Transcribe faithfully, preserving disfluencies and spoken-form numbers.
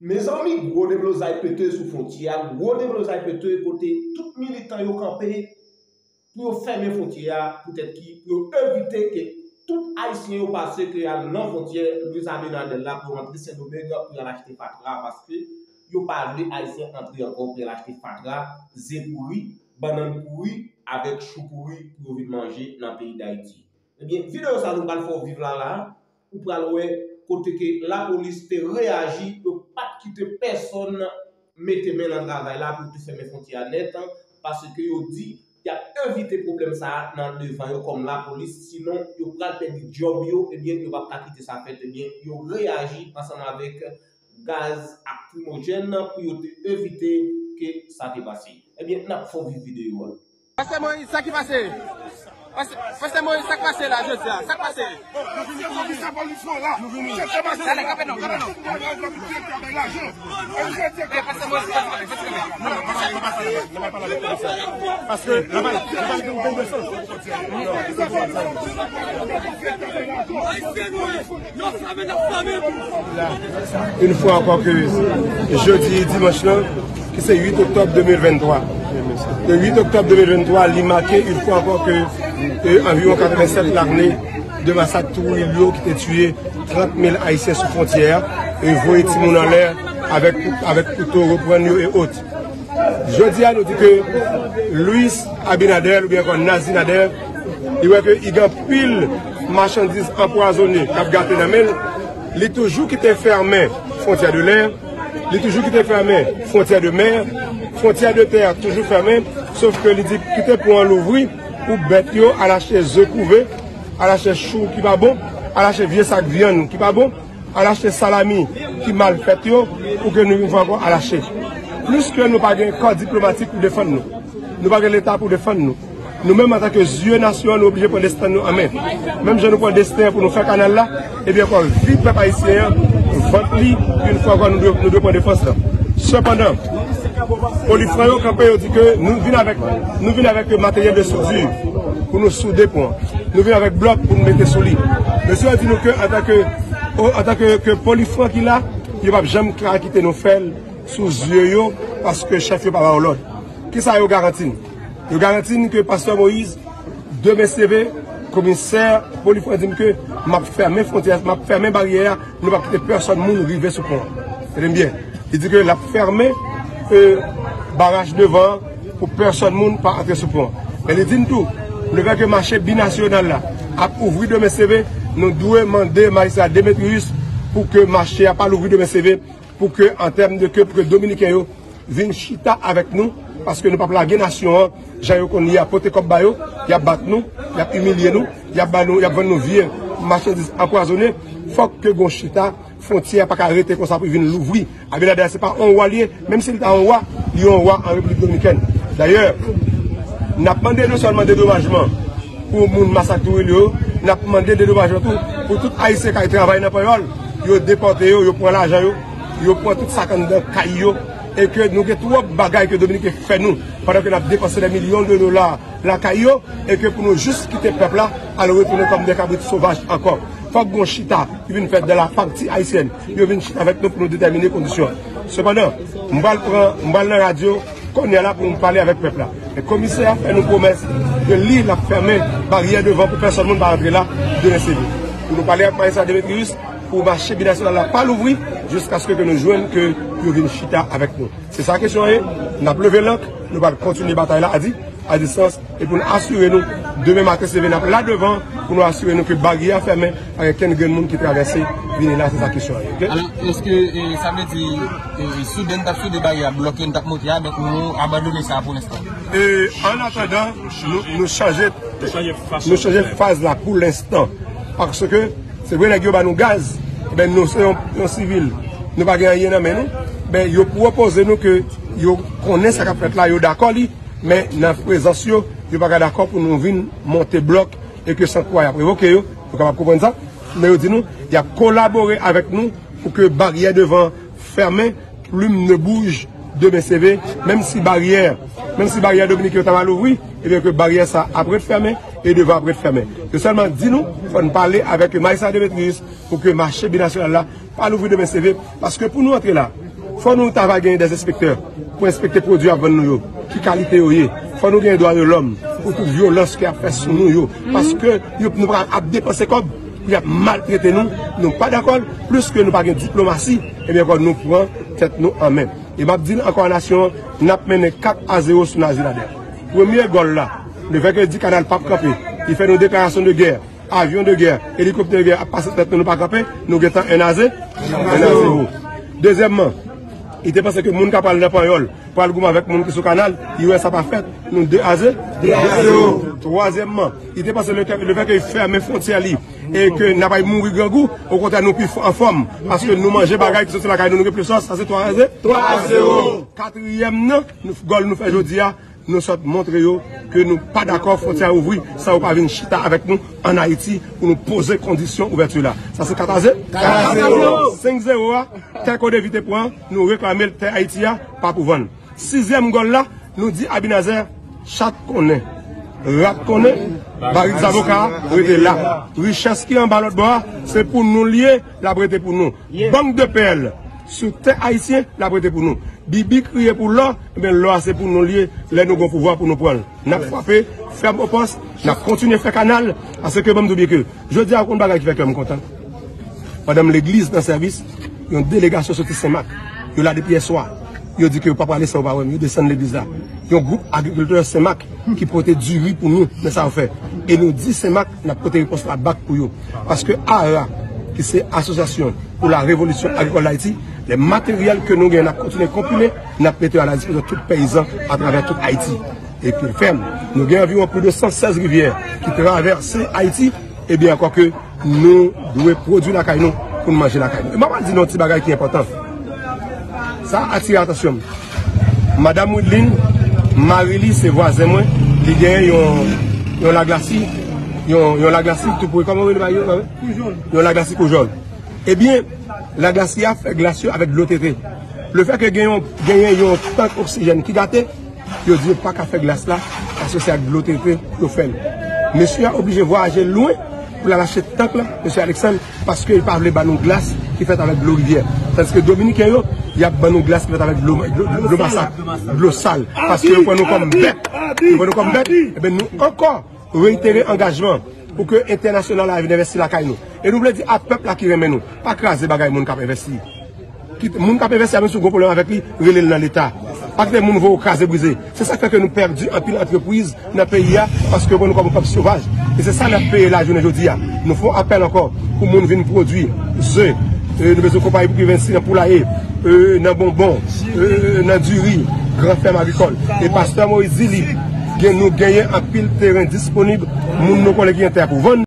Mezanmi, gwo deblozay pete sou fwontyè a, gwo deblozay pete kote tout militan yo kanpe pou yo fèmen fwontyè a, poutèt ki, pou yo evite ke tout Ayisyen yo pase ke y al nan fwontyè Luis Abinader la pou yo antre Sendomeng pou y al achte fatra, paske yo pa vle Ayisyen antre ankò pou y al achte fatra, ze pouri, bannann pouri, avèk chou pouri pou yo vin manje nan peyi Dayiti. Ebyen, videyo sa nou pral fè w viv la la, ou pral wè kote ke lapolis te reyaji, yo pa t kite pèsonn mete men nan travay la pou yo te fèmen fwontyè a nèt, paske yo di y ap evite pwoblèm sa a nan devan yo kòm lapolis, sinon yo pral pèdi djòb yo, ebyen, yo p ap ka kite sa fèt, ebyen, yo reyaji ansanm avèk gaz akrimojèn pou yo te evite ke sa te pase. Ebyen, n ap fè w viv videyo a. Pastè Moïse, sa ki pase? Pastè, Pastè Moïse, sa k pase la, jodi a? Sa k pase? Nou vini pou nou di sa polis la. Nou vini. Chèche pastè. Gade, kanpe non, kanpe non. Pastè Moïse, sa k pase? Paske la bay, la bay yon bon leson. Yon fwa ankò ke jodi dimanch lan, ki se uit oktòb de mil venntwa. Le uit oktòb de mil venntwa, li make yon fwa ankò ke, e, anviwon katrevennsèt lane de masak Trujillo ki te tiye trant mil Ayisyen sou fwontyè a, e voye timoun anlè avèk, avèk kouto, reprann yo e ot. Jodi a, nou di ke Luis Abinader, oubyen ankò Nazi Nader, li wè ke i gen anpil machandiz anpwazonnen k ap gate nan men l. Li toujou kite fèmen fwontyè de lè, li toujou kite fèmen fwontyè de mè, fwontyè de tè toujou fèmen, sof ke li di kite pon an louvri pou bèt yo al achte ze kouve, al achte chou ki pa bon, al achte vye sak vyann ki pa bon, al achte salami ki mal fèt yo, pou ke nou yon fwa ankò al achte. Plis ke nou pa gen kò diplomatik pou defann nou. Nou pa gen Leta pou defann nou. Nou menm, antanke zye nasyon an, nou oblije pran desten nou an men. Menm jan nou pran desten an pou nou fè kanal la, ebyen ankò vi pèp ayisyen an, vant li, yon fwa ankò nou dwe, nou dwe pran defans lan. Sepandan, polifran yo kanpe, yo di ke nou vin avèk, nou vin avèk materyèl de soudure pou nou soude pon an. Nou vin avèk blòk pou nou mete sou li. Mesye yo di nou ke antanke, antanke ke polifran ki la, yo p ap janm ka kite nou fè l sou zye yo, paske chèf yo pa ba yo lòd. Kisa yo garanti n? Yo garanti n ke Pastè Moïse, demen seve, komisè Polifran di m ke m ap fèmen fwontyè, m ap fèmen baryè a, nou p ap kite pèsonn moun rive sou pon an. Tande m byen. Li di ke l ap fèmen, e, baraj devan an pou pèsonn moun pa antre sou pon an. Men li di n tou, lefètke mache binasyonal la ap ouvri demen seve, nou dwe mande majistra Demetrius pou ke mache a pa louvri demen seve, pou ke, an tèm de ke, pou ke Dominiken yo vin chita avèk nou, paske nou p ap lage nasyon an, jan yo konn ye a, pote kòb ba yo, y ap bat nou, y ap imilye nou, y ap ba nou, y ap vann nou vye machandiz anpwazonnen. Fòk ke gon chita, fwontyè a pa ka rete konsa pou vin louvri. Abinader se pa yon wa li ye, menm si l ta yon wa, li yon wa an Repiblik Dominikèn. Dayè, n ap mande non sèlman dedomajman pou moun masak Trujillo yo, n ap mande dedomajman tou pou tout Ayisyen k al travay nan panyòl, yo depòte yo, yo pran lajan yo, yo pran tout sa k anndan kay yo, e ke nou gen twòp bagay ke Dominiken fè nou, pandan ke n ap depanse dè milyon de dola lakay yo, e ke pou nou jis kite pèp la al retounen kòm dè kabrit sovaj ankò. Fòk gon chita ki vin fèt dan la pati ayisyèn, yo vin chita avèk nou pou nou detèmine kondisyon an. Sepandan, m pral pran, m pral nan radyo, kounye a la pou nou pale avèk pèp la. Men komisè a fè nou pwomès ke li, l ap fèmen baryè devan pou pèsonn moun pa rantre la demen seve. Pou nou pale ak majistra Demetrius pou mache binasyonal la pa louvri jiskaske ke nou jwenn ke yo vin chita avèk nou. Se sa kesyon an ye. N ap leve lank, nou pral kontinye batay la a di, a distans, e pou n asire nou, demen maten seve n ap la devan pou nou asire nou ke baryè a fèmen, pa gen kenn grenn moun ki travèse vini la, se sa kesyon an ye, oke? Alò, èske, e, sa vle di, e, si w t ap soude baryè a, blòk yo n t ap monte a, donk nou abandone sa pou lenstan? E, an atandan, nou, nou chanje, nou chanje faz la pou lenstan. Paske, se vre nèg yo ba nou gaz, men nou se yon, yon sivil, nou pa gen anyen nan men nou, men yo pwopoze nou ke yo konnen sa k ap fèt la, yo dakò li, men nan prezans yo, yo pa ka dakò pou nou vin monte blòk e ke san kwa y ap revoke yo, nou kapab konprann sa, men yo di nou, y ap kolabore avèk nou pou ke baryè devan fèmen, plume ne bouge demen seve, menm si baryè, menm si baryè Dominik yo ta mal ouvri, ebyen ke baryè sa ap ret fèmen e devan ap ret fèmen. Yo sèlman di nou, fò n pale avèk majistra Demetrius pou ke mache binasyonal la pa louvri demen seve, paske pou nou antre la, Fò nou ta va genyen dèz enspektè pou enspekte pwodui y ap vann nou yo, ki kalite yo ye. Fò nou genyen dwa de lòm pou tout vyolans ke y ap fè sou nou yo. Paske yo, nou pa ap depanse kòb pou y ap maltrete nou, nou pa dakò l, plis ke nou pa gen diplomasi, ebyen ankò nou pran tèt nou an men. E m ap di l ankò a nasyon an, n ap mennen kat a zewo sou Nazi Nadè. Premye gòl la, lefètke l di Kanal p ap kanpe, li fè nou deklarasyon de gè, avyon de gè, elikoptè de gè ap pase tèt nou, nou pa kanpe, nou gentan en a zewo. En a zewo. Dezyèmman, li te panse ke moun k ap pral nan Panyòl pral goumen avèk moun ki sou Kanal, li wè sa pa fèt, nou de a zewo. De a zewo. Twazyèmman, li te panse lefètke li fèmen fwontyè li e ke n ap al mouri grangou, okontrè nou pi anfòm, paske nou manje bagay ki soti lakay nou, nou gen plis fòs, sa se twa a zewo. Twa a zewo. Katriyèm nan, nou, gòl nou fè jodi a, nou sot montre yo ke nou pa dakò fwontyè a ouvri san yo pa vin chita avèk nou ann Ayiti pou nou poze kondisyon ouvèti la. Sa se kat a zewo. Kat a zewo. Senk zewo a, tè Kodevi te pran, nou reklame l, tè Ayiti a pa pou vann. Sizyèm gòl la, nou di Abinazer, chat konnen, rat konnen, barik zavoka a rete la. Richès ki anba lòt bò a, se pou nou l ye, l ap rete pou nou. Bank de pèl sou tè ayisyen, l ap rete pou nou. Bibi kriye pou lò, ebyen lò a se pou nou l ye, lè nou gen pouvwa pou nou pran l. N ap frape fèm o pòs, n ap kontinye fè kanal, paske ban m di w byen ke jodi a, ou konn bagay ki fè kè m kontan? Pandan m legliz nan sèvis, yon delegasyon soti Senmak, yo la depi yèswa, yo di ke yo pa prale san yo pa wè m, yo desann legliz la. Yon gwoup agrikiltè Senmak ki pote diri pou nou nan sa yo fè. E nou di Senmak, n ap pote repons la bak pou yo. Paske ara, ki se Asosyasyon pou la Revolisyon Agrikòl Dayiti, lè materyèl ke nou gen, n ap kontinye konpile, n ap mete yo a la dispozisyon tout peyizan atravè tout Ayiti. Epi fèm, nou gen anviwon plis de san sèz rivyè ki travèse Ayiti, ebyen ankò ke nou dwe pwodui lakay nou pou n manje lakay nou. E m ap di nou yon ti bagay ki enpòtan. Sa atire atansyon m. Madanm Wideline, mari li se vwazen mwen, li genyen yon, yon laglasi, yon, yon laglasi tou pre, kòman yo rele bagay yo? Yon laglasi koujòl. Ebyen, laglasi a fè glas yo avèk dlo tete. Lefètke gen yon, genyen yon tank oksijèn ki gate, yo di yo pa ka fè glas la, paske se ak dlo tete yo fè l. Mesye a oblije vwayaje lwen pou l al achte tank la, mesye Alexandre, paske li pa vle ba nou glas ki fèt avèk dlo rivyè. Tandiske Dominiken yo, y ap ban nou glas ki fèt avèk dlo, dlo, dlo, dlo masak, dlo sal, paske yo pran nou kòm bèt. Yo pran nou kòm bèt. Ebyen, nou ankò reitere angajman pou ke entènasyonal la vin envesti lakay nou. E nou vle di a pèp la ki renmen nou, pa kraze bagay moun k ap envesti. Kit moun k ap envesti a, menm si w gen pwoblèm avèk li, rele l nan Leta. Pa kite moun voye w kraze brize. Se sa k fè ke nou pèdi anpil antrepriz nan peyi a, paske yo pran nou kòm yon pèp sovaj. E se sa n ap peye la jounen jodi a. Nou fè yon apèl ankò pou moun vin pwodui ze. E, nou bezwen konpayi pou ki envesti nan poulaye, e, nan bonbon, e, nan diri, gran fèm agrikòl. E pastè Moïse di li, gen, nou genyen anpil teren disponib, moun nou konnen ki gen tè pou vann.